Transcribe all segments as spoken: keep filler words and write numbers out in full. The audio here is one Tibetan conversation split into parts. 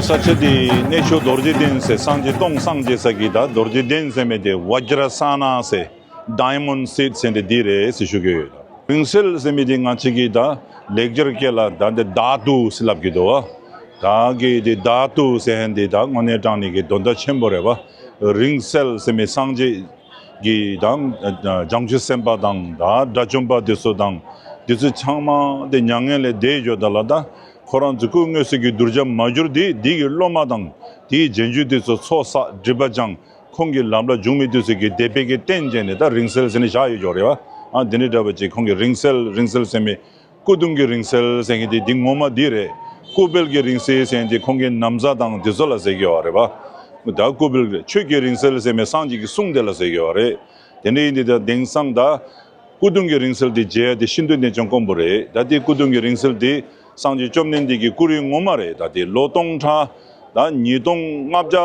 ས་ཆ་དེ་གནས་མཆོག་རྡོ་རྗེ་གདན་ཟེར། སངས་རྒྱས་སྟོང་སངས་རྒྱས་ས་གི་ད་རྡོ་རྗེ་གདན་ཟེར་མི་དེ་བཛྲ་ས་ན་ཟེར། Diamond Seed ཟེར་དེ་འདི་རེད་ཟེར་ཞུ་གི་ཡོད། རིང་བསྲེལ་ཟེར་མི་དེ་ང་ཅག་གི་ད་ལེགས་སྦྱར་སྐད་ལ་ད་འདི་དྷཱ་ཏུ་ཟེར་ལབ་ཀྱི་འདུག་བ། ད་གི་དེ་དྷཱ་ཏུ་ཟེར་མཁན་དེ་ད་དངོས་གནས་དྲང་གནས་ཀྱི་དོན་དག་ཆེན་པོ་རེད་བ། རིང་བསྲེལ་ཟེར་མི་སངས་རྒྱས་ཀྱི་དང་བྱང་ཆུབ་སེམས་དཔའ་དང་ད་དགྲ་བཅོམ་པ་དེ་ཚོ་དང་དེ་ཚོ་ཚང་མ་དེ་མྱ་ངན་ལས་འདས་ཡོད་ད་ལ། ད་ཁོ་རང་ཚོ་སྐུ་དངོས་སུ་གི་གདུལ་བྱ་མ་གྱུར་དེ་དེ་གི་སློབ་མ་དང་དེའི་རྗེས་འཇུག་དེ་ཚོ་ཚོགས་བསགས་སྒྲིབ་པ་སྦྱངས། ཁོང་གི་ལམ་ལ་འཇུག་མི་དུས་ཚོད་ཀྱི་དད་པའི་གི་རྟེན་བྱས་ནས་ད་རིང་བསྲེལ་ཟེར་ནས་བཞག་ཡོད་ཀྱོག་རེད་བ། ཨ་འདི་འདྲའི་འདྲ་བ་ཅིག་ཁོང་གི་རིང་བསྲེལ་རིང་བསྲེལ་ཟེར་མི་སྐུ་གདུང་གི་རིང་བསྲེལ་ཟེར་མཁན་དེ་འདི་ངོ་མ་འདི་རེད། སྐུ་སྦལ་གྱི་རིང་བསྲེལ་ཟེར་མཁན་དེ་ཁོང་གི་ན་བཟའ་དང་དེ་ཚོ་ལ་ཟེར་གྱི་ཡོད་རེད་བ། ད་སྐུ་སྦལ་རེད། ཆོས་ཀྱི་རིང་བསྲེལ་ཟེར་མི་སངས་རྒྱས་ཀྱི་གསུང་དེ་ལ་ཟེར་གྱི་ཡོད་རེད། དེ་འདྲ་ཡིན་དུས་ད་དེང་སང་ད། སྐུ་གདུང་གི་རིང་བསྲེལ་དེ་མཇལ་ཡ་དེ་ཤིན་ཏུ་ནས་ཀྱང་དཀོན་པོ་རེད། ད་དེ་སྐུ་གདུང་གི་རིང་བསྲེལ་དེ་སངས་རྒྱས་བཅོམ་ལྡན་འདས་ཀྱི་སྐུ་རིང་ངོ་མ་རེད། ད་དེ་ལོ་སྟོང་ཕྲག་ད་ཉིས་སྟོང་ལྔ་བརྒྱ་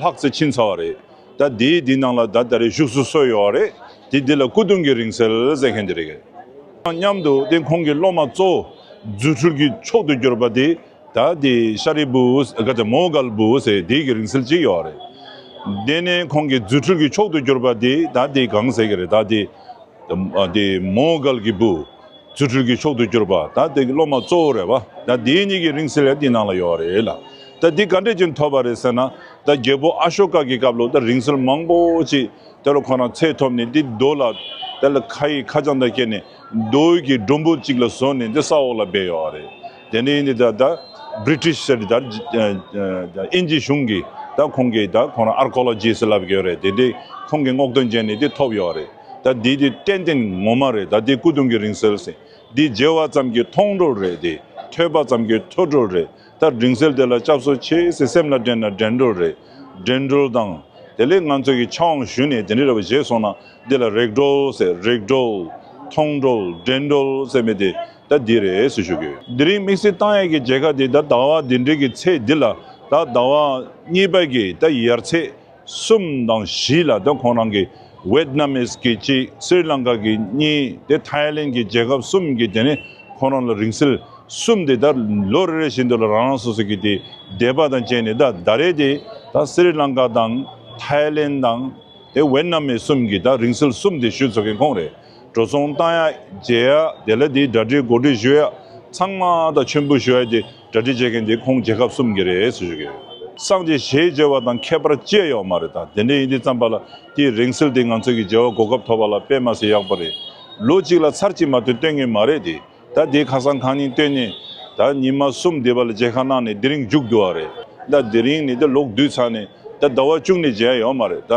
ལྷག་ཙམ་ཕྱིན་ཚར་བ་རེད། ད་དེའི་དེ་ནང་ལ་ད་ད་རེས་བཞུགས་སུ་གསོལ་ཡོད་རེད། དེ་དེ་ལ་སྐུ་གདུང་གི་རིང་བསྲེལ་ཟེར་མཁན་དེ་རེད། མཉམ་དུ་དེ་ཁོང་གི་སློབ་མ་གཙོ་བོ་རྫུ་འཕྲུལ་གྱི་མཆོག་ཏུ་གྱུར་པ་དེ། ད་དེ་ཤཱ་རིའི་བུ་ག་ཚ་མོའུ་འགལ་བུ་ཟེར་དེ་གི་རིང་བསྲེལ་གཅིག་ཡོད་རེད། དེ་ནས་ཁོང་གི་རྫུ་འཕྲུལ་གྱི་མཆོག་ཏུ་གྱུར་པ་དེ་ད་དེ་གང་ཟེར་གི་རེད། ད་དེ་དེ་མོའུ་འགལ་གྱི་བུ་རྫུ་འཕྲུལ་གྱི་མཆོག་ཏུ་གྱུར་པ་ད་དེ་གི་སློབ་མ་གཙོ་བོ་རེད་བ། ད་དེ་གཉིས་ཀྱི་རིང་བསྲེལ་ཡང་དེ་ནང་ལ་ཡོད་རེད་ལ། ད་དེ་ག་འདྲས་ཀྱིས་ཐོབ་པ་རེད་ཟེར་ན། ད་རྒྱལ་པོ་ཨ་ཤོ་ཀ་གི་སྐབས་ལ་ད་རིང་བསྲེལ་མང་པོ་ཅིག་དེ་ལ་ཁོ་རང་ཚད་ཐོབ་ནས་འདི་རྡོ་ལ་དེ་ལ་ཁ་ཡི་ཁ་བྱང་དང་བཀལ་ནས་རྡོ་གི་སྒྲོམ་བུ་གཅིག་ལ་བཟོ་ནས་འདི་ས་འོག་ལ་སྦས་ཡོད་རེད། དེ་ནས་འདི་ད་ད་བྷི་རི་ཊིཤ་ཟེར་ད་ཨིན་ཇི་གཞུང་གི་ད་ཁོང་གི་ད་ཁོ་རང་ཨར་ཀི་ཨོ་ལོ་ཇི་ཟེར་ལབ་ཀྱི་ཡོད་རེད། དེ་འདྲའི་ཁོང་གི་སྔོག་འདོན་བྱས་ནས་འདི་ཐོབ་ཡོད་རེད། ད་འདི་འདི་ཏན་ཏན་ངོ་མ་རེད། ད་འདི་སྐུ་གདུང་གི་རིང་བསྲེལ་ཟེར། འདི་མཇལ་བ་ཙམ་གྱིས་མཐོང་གྲོལ་རེད། དེ་ཐོས་པ་ཙམ་གྱིས་ཐོས་གྲོལ་རེད། ད་རིང་བསྲེལ་དེ་ལ་སྐྱབས་སུ་མཆི་ཟེར་སེམས་ལ་དྲན་ན་དྲན་གྲོལ་རེད། དྲན་གྲོལ་དང་། དེ་ལས་ང་ཚོ་གི་ཕྱག་དབང་ཞུས་ནས་དེ་འདྲའི་འདྲ་བ་བྱས་སོང་ན་འདི་ལ་རེག་གྲོལ་ཟེར། རེག་གྲོལ། མཐོང་གྲོལ། དྲན་གྲོལ་ཟེར་མི་དེ་ད་འདི་རེད་ཟེར་ཞུ་གི་ཡོད། དེ་རིང་དམིགས་བསལ་བཏང་ཡས་ཀྱི་མཇལ་ཁ་དེ་ད་ཟླ་བ་འདི་འདྲའི་གི་ཚེས་འདི་ལ་ད་ཟླ་བ་གཉིས་པ་གི་ད་ཡར་ཚེས་གསུམ་དང་བཞི་ལ་ད་ཁོང་རང་གི་ཝེད་ནམ་མིས་གི་གཅིག་སི་རི་ལང་ཀ་གི་གཉིས་དེ་ཐའི་ལེན་གི་རྒྱལ་ཁབ་གསུམ་གི་དེ་ནས་ཁོང་རང་ལ་རིང་བསྲེལ་གསུམ་དེ་ད་ལོ་རེ་རེ་བཞིན་དུ་ལ་རང་རང་སོ་སོ་གི་དེ་འདས་པ་དང་བཅས་ནས་ད་ད་རེས་དེ་ད་སི་རི་ལང་ཀ་དང་ཐའི་ལེན་དང་དེ་ཝེད་ནམ་མི་གསུམ་གི་ད་རིང་བསྲེལ་གསུམ་དེ་ཞུ་ཚོགས་མཁན་ཁོང་རེད། འགྲོ་སོང་བཏང་ཡ་མཇལ་ཡ་དེ་ལ་དེ་གྲ་སྒྲིག་གོ་སྒྲིག་ཞུ་ཡ་ཚང་མ་ད་མཆོད་འབུལ་ཞུ་ཡ་དེ་གྲ་སྒྲིག་བྱེད་མཁན་དེ་ཁོང་རྒྱལ་ཁབ་གསུམ་གྱི་རེད་ཟེར་ཞུ་གི་ཡོད། སངས་རྒྱས་ཞལ་མཇལ་བ་དང་ཁྱད་པར་ཅི་ཡང་ཡོད་མ་རེད། ད་དེ་འདྲ་ཡིན་དུས་ཙམ་པ་ལ་དེའི་རིང་བསྲེལ་དེ་ང་ཚོ་གི་མཇལ་བ་གོ་སྐབས་ཐོབ་པ་ལ་དཔེ་མ་སྲིད་ཡག་པོ་རེད། ལོ་གཅིག་ལ་ཚར་གཅིག་མ་གཏོགས་སྟོན་མཁན་མ་རེད་དེ། ད་དེ་ཁ་སང་གང་ཉིན་སྟོན་ནས་ད་ཉི་མ་གསུམ་དེ་བ་ལ་མཇལ་ཁ་གནང་ནས་དེ་རིང་མཇུག་བསྡུ་བ་རེད། ད་དེ་རིང་ནས་ད་ལོག་བསྡུས་ཚར་ནས་ད་ཟླ་བ་བཅུ་ནས་མཇལ་ཡོད་མ་རེད། ད་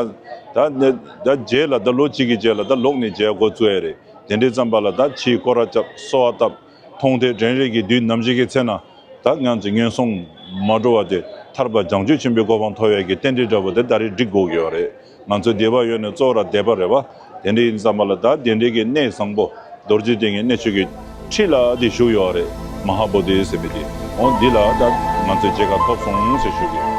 ད་ད་རྗེས་ལ་ད་ལོ་གཅིག་གི་རྗེས་ལ་ད་ལོག་ནས་མཇལ་འགོ་བཙུགས་ཡ་རེད། དེ་འདྲའི་ཙམ་པ་ལ་ད་ཕྱིའི་སྐོར་ར་བརྒྱབ་གསོལ་བ་བཏབ། མཐོང་ཐོས་དྲན་རེག་གི་དུས་ནམ་ཞིག་གི་ཚེ་ན་ད་ང་ཚོ་ངན་སོང་མ་འགྲོ་བ་དེ་ཐར་པ་བྱང་ཆུབ་ཆེན་པོའི་གོ་འཕང་ཐོབ་ཡས་ཀྱི་རྟེན་འབྲེལ་འདྲ་པོ་དེ་ད་རེས་སྒྲིག་དགོས་ཀྱི་ཡོད་རེད། ང་ཚོ་འདོད་པ་ཡོད་ནས་གཙོ་བོ་ར་འདོད་པ་རེད་བ། དེ་འདྲ་ཡིན་ཙམ་པ་ལ་ད་དེ་འདྲའི་གི་གནས་བཟང་པོ་རྡོ་རྗེ་གདན་གྱི་གནས་མཆོག་གི་འཁྲིས་ལ་དེ་བཞུགས་ཡོད་རེད། མ་ཧཱ་བོ་དྷི་ཟེར་མི་དེ་འོ་འདི་ལ་ད་ང་ཚོ་མཇལ་ཁ་ཐོབ་སོང་ཟེར་ཞུ་གི་ཡོད།